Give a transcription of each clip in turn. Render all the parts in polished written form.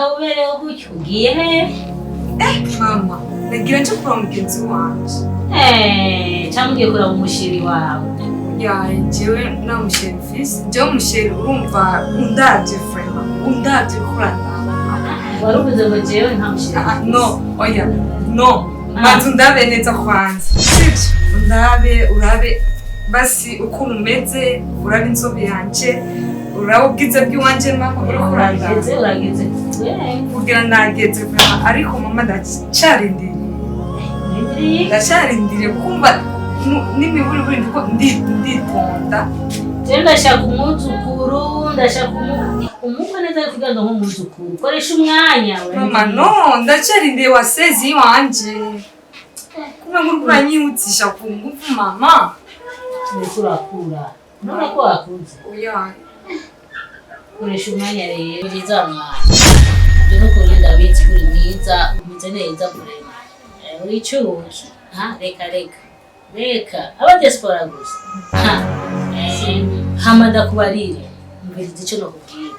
Ukaba uberewe gutyo, ugiye hehe? Mama, nagira nje kuraba mugenzi wanje. Eh, cyangwa ugiye kuraba umu chéri wawe? Ya, jewe nta mu chéri mfise. Jewe umu chéri, urumva undavye, vraiment undavye, uriko urandaba. Wari uvuze ngo jewe nta mu chéri. Ah, no, oya, no. Manza undabe neza kwanza, sivyo? Undabe, urabe basi ukuntu umeze, urabe inzobe yanje, urabe ubwiza bw'iwanje. Mama, uriko urandaba. Urageze, urageze. Eh, Kugira nageze vraiment, ariko mama, ndacarindiriye. Urindiriye? Ndacarindiriye kumva n'imiburiburi ndiko nditonda. Jewe ndashaka umwuzukuru, ndashaka umukwe neza kugira ngo nk'umwuzukuru. Koresha umwanya. Mama, no, ndacarindiriye wasezi iwanje kumwe nguriko uranyihutisha ku nguvu, mama. Uriko urakura. Urabona ko wakuze. Oya. Koresha umwanya rero, byiza mwana. Ibyo nukuri ndabizi ko uri mwiza, umeze neza vraiment. Eh, uri icuki. Ha, reka reka. Reka, aba diaspora gusa. Ha. Eh, hama ndakubarire. Umviriza ico nokubwira.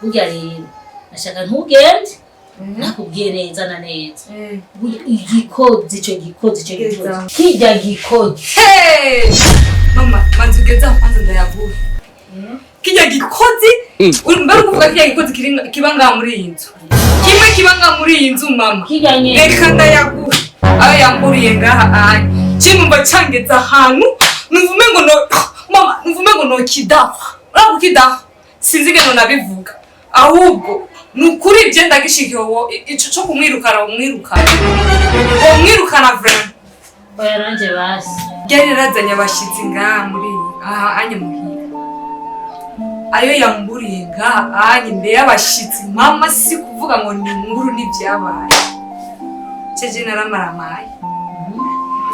Burya rero, nashaka ntugende, nakubwiye neza na neza. Burya igikozi, ico gikozi, ico gikozi. Geza. Kirya gikozi. Hey! Mama, manzi ugeze aho kwanza ndayaguhe. Kirya gikozi, uri mbere kuvuga kirya gikozi kiba ngaha muri iyi nzu. Kimwe kiba ngaha muri iyi nzu, mama. Kirya nyene. Reka ndayaguhe. Ayo yamburiye ngaha anye. Cinumva cangeze ahantu, numva umengo no, mama, numva umengo no kidahwa. Urabona kidahwa. Sinzi ingene nabivuga. Ahubwo ni ukuri ibyo ndagishikiye uwo ico co kumwirukana, umwirukana. Uwo mwirukana vraiment. Oya nanje basi. Ryari yarazanye abashitsi ngaha muri aha anye muhira, ayo yamburiye ngaha anye imbere y'abashitsi, mama, si kuvuga ngo ni inkuru n'ibyabaye. Ceje naramaramaye,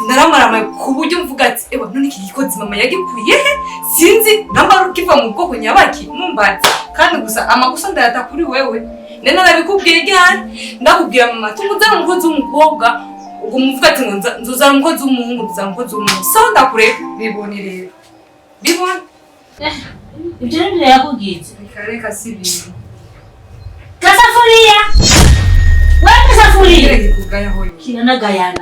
naramaramaye ku buryo mvuga ati: "Ewa, none iki gikozi mama yagikuye he?" Sinzi namba kiva mu bwoko nyabaki numbazi. Kandi gusa amakosa ndayata kuri wewe. Nene nabikubwiye ryari? Ndakubwira mama, tumuzana umukozi w'umukobwa, ubwo muvuga ati ngo nzuzana umukozi w'umuhungu, nzuzana umukozi w'umuhungu. Sawa, ndakureka, bibone rero, bibone. Ibyo nibyo yakubwiye? Reka reka, si ibintu. Gasafuriya! We gasafuriya! Gereke kugayaho yo. Kiranagayana.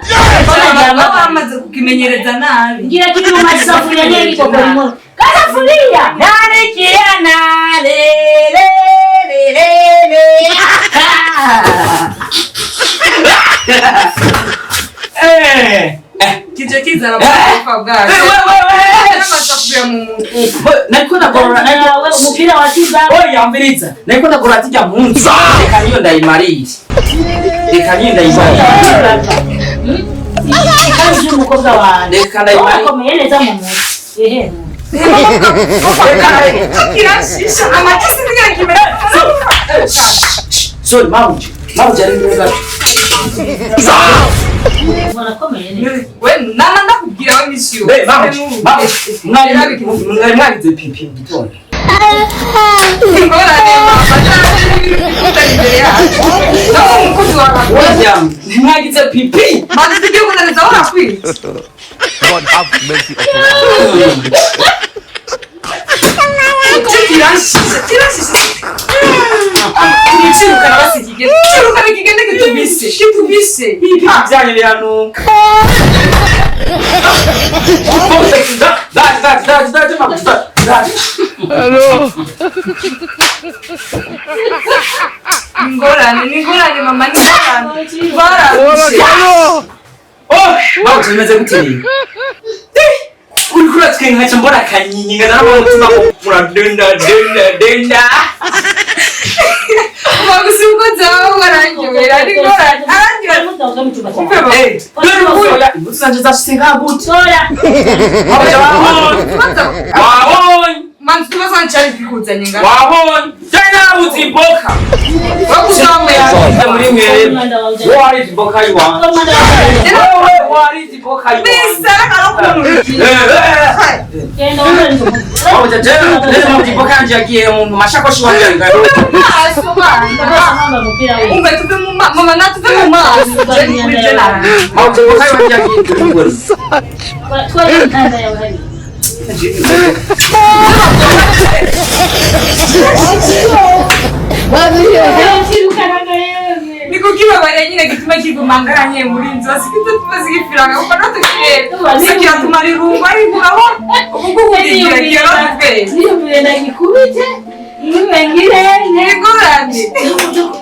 Baba bamaze kukimenyereza nabi. Ngira kiri mu masafuriya nyene niko gasafuriya. Narikiana le le le le le. Eh, eh. Kije kizana ubwoba bwacu n'amasafuriya mu mutwe. Nariko ndagorora Nawe umupira wa kiza. Oya, mviriza. Nariko ndagorora tijya munsi. Reka niyo ndayimarire. Reka niyo ndayimarire. Kandi umukobwa wanjye. Reka ndayimarire. Urakomeye neza mu mutwe. Ehe. Kirashisha amakisi ntigakimera. Sorry, mabuja. Mabuja ari mwiza. Urakomeye neza. We nana, ndakubwira we misiyo. Be, mabuja. Mabuja. Mwari mwagize pipi mu gitondo? Ingorane mama, utari imbere yacu naho umukozi wawe. Oya, mwagize pipi. Maze tugiye kunaniza warakwica. God have mercy upon us. Kirashisha, kirashisha. Kirukana basi kigende, kirukana kigende, kitubise, kitubise. Pipi byanyu biranuka. Ndaje, ndaje, ndaje, mabuja. Ndaje. Hello. Ingorane ni ingorane mama, ni ingorane, bararushe. Hello. Oh, mabuja, bimeze gute rero? Uriko uratwenga nkaca mbona akanyinya narabona umutima uradunda dunda dunda. Gusa umukozi wawe aranyobera, ari ingorane, aranyobera. Tora. Eh, dore ubu imbuto zanje zashitse nka gute? Mabuja, wabonye? Wabonye? Manzi, utubazo ncari kikuzanye ngaho. Wabonye? Cyane narabuze imboka. Wakuzamuye. Muri mwebwe. Wowe warize imboka y'iwanjye. Wowe warize imboka y'iwanjye. Bisa arakuntu. Eh, eh. Genda wambare inzoga. Mabuja, jewe mabuja, imboka yanje yagiye mu mashakoshi wanjye. Maso bana. Wambare umupira we. Umva, tuve mu mama, natuve mu maso. Je ni kuri je narangiye. Mabuja, imboka yanje yagiye. Twari imyanda yawe hariya. nyine gituma kiguma nganye muri inzu asigite tuzigifiranga kuko natukireba gusa kiratumara irungu ariko urabona ubu ngubu kigira natwe niyumvire ndagikubite nimengirene ingorane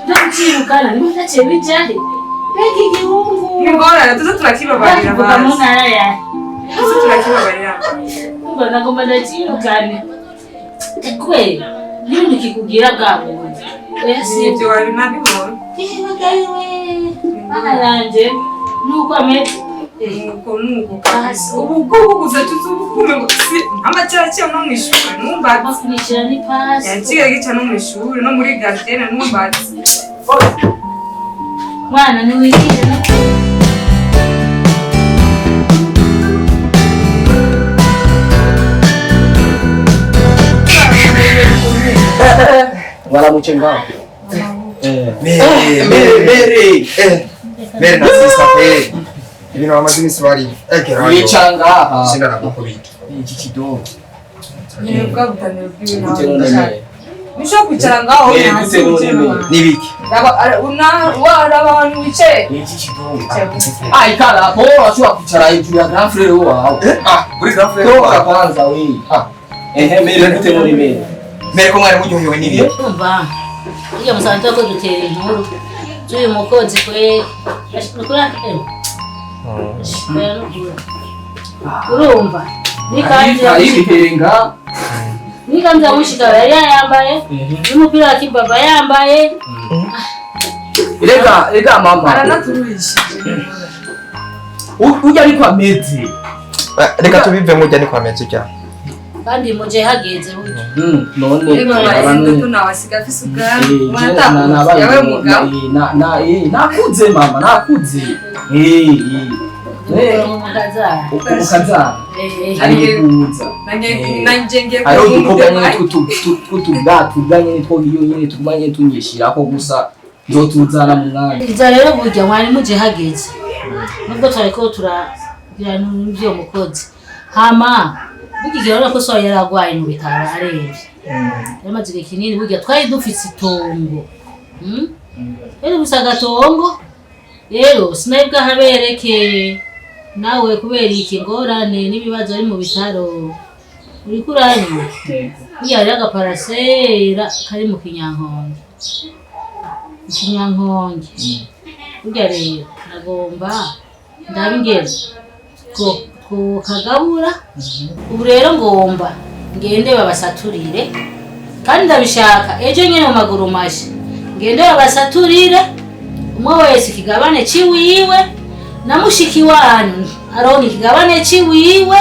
ndakucirukana niba ntaciye bijahe mbega igihungu ingorane tuze turakibabarira bakivuga mu basi ntara yawe tuze turakibabarira umva nagomba ndakirukane kwe n'ibintu kikugira bwa bundi oya si ibyo wari nabibonye yewe gawe mana yanje nuko ameze nuko nuko kabisa ubu ngubu gusa tuzi ubu ngo si amacyacyo no mu ishuri numbatse bakunikira n'ipasi yaciye gica no mu ishuri no muri gardienne numbatse mwana ntiwigire no Waramuce ngaho. Mere, mere, mere. Mere na sisa pe. Ibintu bamaze iminsi bari. Egera. Wica ngaha. Sinda nakukubita. Iki kidogo. nyine bwa butaniro Gute bw'ibintu none mere? nishobora kwicara ngaho Mere gute none mere? Nibiki. raba ahantu wicaye Iki kidogo. Ah, ikala hapo urashobora kwicara hejuru ya grand frère wawe. Ah, kuri grand frère Toka wawe. kwanza we. Ah. Ehe, mere gute none mere? Mere ko mwari muryohewe n'ibiki. Umva iyo musanzwe ko dutera inkuru z'uyu mukozi kwe nukura urumva Ibihenga. nikanzu ya mushikara yari yayambaye n'umupira wa kibaba yambaye Rega, rega mama. aranaturishije Ujya ariko ameze. Reka tubivemo ujya ni kwa meze ujya. kandi muje hageze burya None mama nawe asiga afise ubwanwa yawe mugabo nakuze mama nakuze. Umukazana ari kuza. nanje ngiye Hariho udukobwa nyene tw'utubwatubwa nyene two hiyo nyene tuguma nyene tunyishirako gusa nzotuzana mu mwanya. Iza rero burya mwari muje hageze nubwo twariko turagira n'ivyo mukozi hama burya igihe urabona ko so yari arwaye mu bitaro aremvye yari amaze igihe kinini burya twari dufise itongo twari dufise agatongo rero sinari bwahabereke nawe kubera iki ngorane n'ibibazo ari mu bitaro uriko uranywa burya hariho agaparasera kari mu kinyankonge ikinyankonge burya rero nagomba ndabingeze ko kagabura ubu rero ngomba ngende babasaturire kandi ndabishaka ejo nyene mu maguru masha ngende babasaturire umwe wese ikigabane ciwiwe na mushiki wanyu aronke ikigabane ciwiwe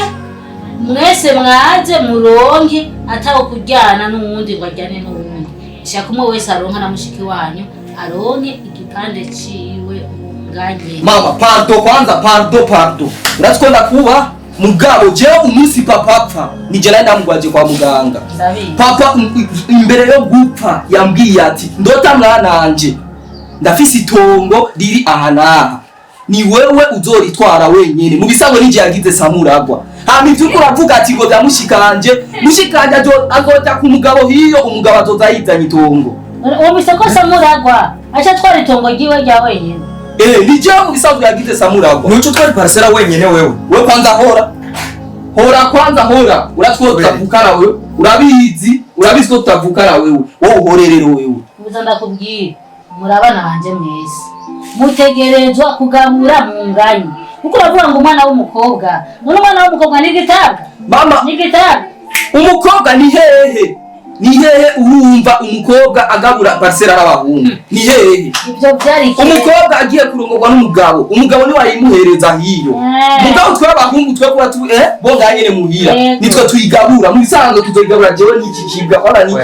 mwese mwaze muronke ataho kuryana n'uwundi ngo aryane n'uwundi shaka umwe wese aronka na mushiki wanyu aronke igipande ciwe munganye. Mama pardo kwanza pardo pardo uratwenda kuba mugabo jewe umunsi papa apfa nije nari ndamugwaje kwa muganga. Papa imbere yo gupfa yambwiye ati ndota mwananje ndafise itongo riri aha n'aha ni wewe uzoritwara wenyene mu bisango nije yagize samuragwa hama ivyuko uravuga ati ngo vya mushikanje mushikanje azoja ku mugabo hiyo umugabo azoza yizanye itongo. Uwo misako samuragwa aca atwara itongo ryiwe rya wenyene. Nije mu bisanzwe yagize samuragwa Nuco twari parcela wenyene wewe. We kwanza hora hora kwanza hora uratwo tutavukana wewe urabizi urabizi ko tutavukana wewe wowe uhorerero wewe. Uza ndakubwira murabana banje mwese mutegerezwa kugabura munganye kuko uravuga ngo umwana w'umukobwa none umwana w'umukobwa ni gitabwa mama ni gitabwa umukobwa ni hehe ni hehe urumva umukobwa agabura parcela n'abahungu ni hehe ivyo byari umukobwa agiye kurongorwa n'umugabo umugabo ni wayimuhereza hiyo mugabo twe abahungu twe kuba tu bonga nyene muhira nitwe tuyigabura mu bisanzwe tuzoyigabura jewe n'iki kibwa ora n'iki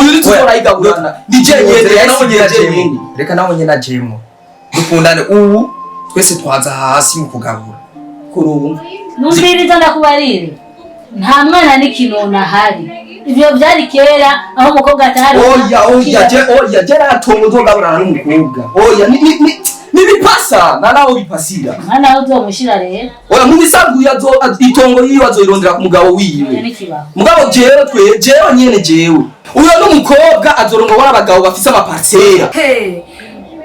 uyu ni tuzorayigaburana ni je nyene nawe nyene Reka nawe nyene ajemo. Dukundane ubu twese twaza hasi mu kugabura. Kurumva numviriza ndakubarire nta mwana n'ikinona ahari ivyo byari kera aho umukobwa atahari. Oya oya je oya je ratongo nzogaburana n'umukobwa oya ni ni nibipasa na nawo bipasira mwana we uzomushira rero oya mu bisanzwe yazo itongo yiwe azoyirondera ku mugabo wiwe mugabo jewe twe jewe nyene jewe uyo n'umukobwa azorongorwa n'abagabo bafise amaparcela.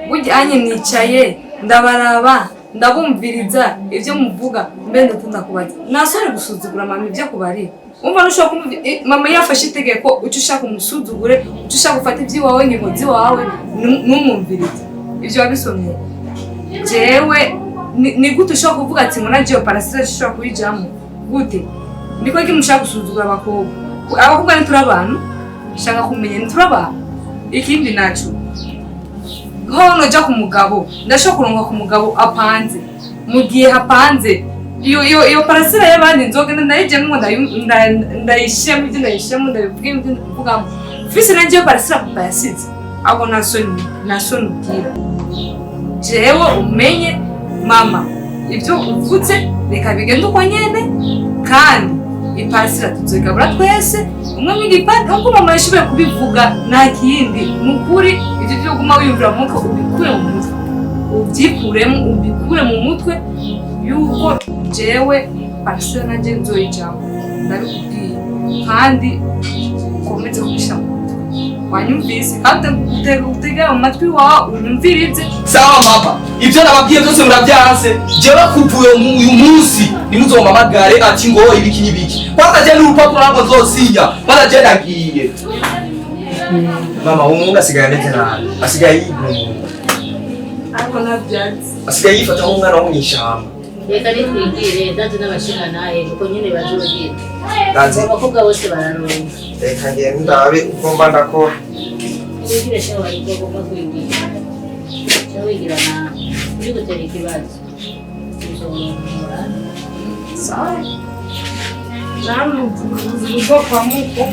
Burya anye nicaye ndabaraba, ndabumviriza ibyo muvuga, mbe ndakunda kubaza. Nasore gusuzugura mama ibyo kubarira. Umva nushobora kumva mama yafashe itegeko, uca ushaka umusuzugure, uca ushaka gufata iby'iwawe, ingingo z'iwawe, numwumvirize. Ibyo wabisomye. Jewe ni gute ushobora kuvuga ati ngo nagiye parasite ushobora kuyijamo? Gute? Niko iki mushaka gusuzugura abakobwa? Abakobwa ntituri abantu? Shaka kumenya, ntituri abantu? Ikindi naco, ho noja ku mugabo, ndashobora kuronka ku mugabo apanze. Mu gihe hapanze iyo parasira y'abandi, nzogenda ndayijyemo, ndayishiremo ibyo ndayishiremo, ndabivuga ibyo ndabivugamo. Fise nanjye iyo parasira papa yasize, ahubwo nta soni, nta soni ubwira. Jewe umenye mama, ibyo uvutse reka bigende uko nyene, kandi iparasira tuzoigabura twese umwe mw'igipande nkuko mama yashoboye kubivuga. Nta kindi, ni ukuri ibyo byo guma wiyumvira mu mutwe ubikure mu mutwe, ubyikuremo, ubikure mu mutwe yuko jewe parasira nanjye nzoyijamo, ndabikubwiye, kandi ukomeze kubishyira mu mutwe. Wanyumvise? Kandi utege amatwi wawe unyumvirize. Sawa mama, ibyo nababwiye byose murabyanse. Jewe kuva uyu munsi ntimuzompamagare ati ngo ibiki n'ibiki. Kwanza je n'urupapuro ntabwo nzosinya. Kwanza je ndagiye. Mama, umuhungu asigaye ameze nabi, asigaye yigunga. Ariko ntabyatsi. Asigaye yifata nk'umwana wo mw'ishamba. Reka nitwigire, ndazi n'abashinga naye kuko nyine bazogira. Ndazi. Abakobwa bose bararonka. Reka ngende ndabe uko mba ndakora. Wigire sha, wariko ugomba kwigira sha, wigira nawe uri gutera ikibazo uzorongora. Sawa, namwe ubwoko muko.